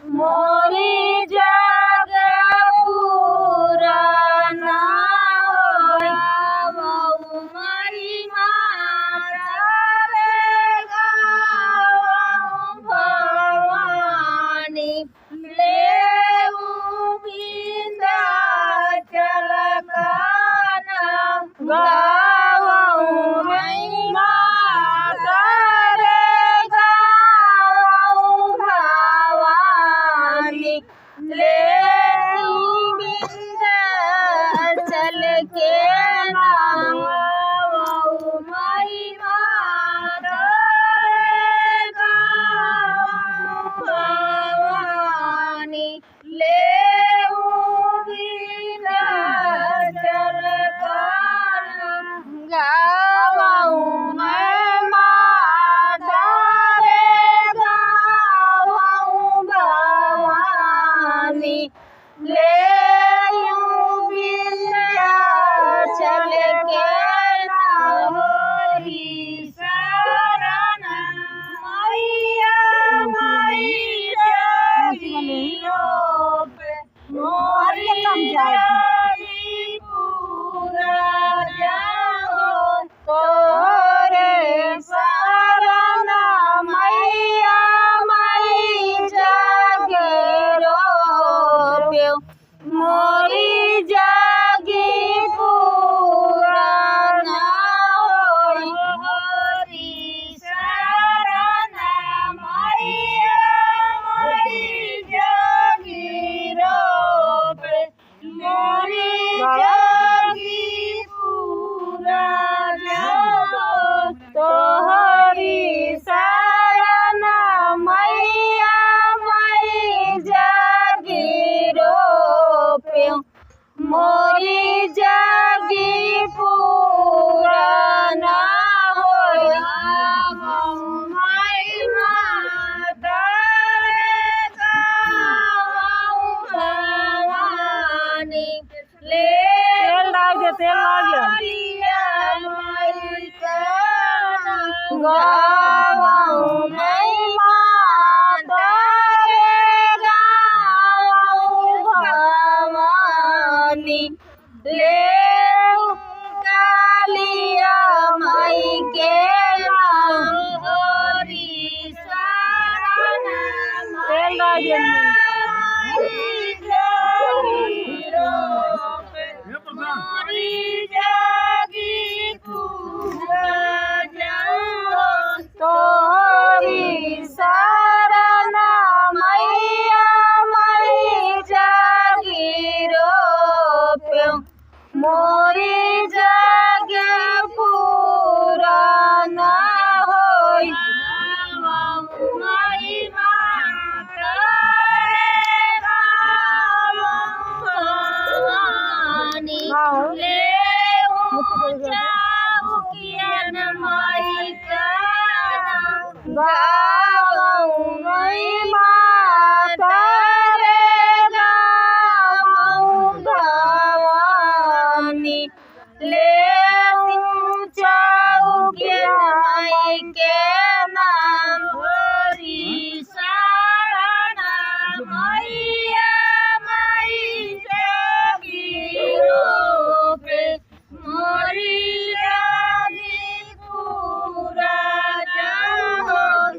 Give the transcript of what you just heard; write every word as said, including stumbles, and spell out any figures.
मोरी जग पूरा ना होई। गावउ महिमा तोरे गावउ भवानी। लेउ विंध्याचल का नाम। गावउ महिमा तोरे गावउ भवानी। लेउ विंध्याचल के नाम। गावउ महिमा तोरे गावउ भवानी। लेउ विंध्याचल का नाम। गावउ महिमा तोरे गावउ भवानी। लेउ विंध्याचल के नाम। मोरी शरण मैया मोरी जागिरो पे। मोरी जागी पूरा ना होई। तोरे शरण मैया मोरी जागिरो पे। मोरी जागी पूरा ना होई। मोरी शरण मैया मोरी जागिरो पे। मोरी जागी पूरा ना होई। तोहरी शरण मैया मोरी जागिरो पे। मोरी जागी पूरा ना होई। गावउ महिमा तोरे गावउ भवानी। तेल डाल दे, तेल डाल दे। गावउ महिमा तोरे गावउ भवानी। लेउ कालिया माई के नाम। मोरी शरण तेल डाल दे। मैया मोरी जागिरो मोरी जागी पूरा ना होई। तोहरी शरण मैया मोरी जागिरो पे। मोरी जागी पूरा ना होई। गावउ महिमा तोरे गावउ भवानी। लेउ चौकियन माई का नाम। गावउ महिमा तोरे गावउ भवानी। लेउ चौकियन माई के नाम। मोरी शरण मैया मोरी जागिरो पे। मोरी जागी पूरा ना होई।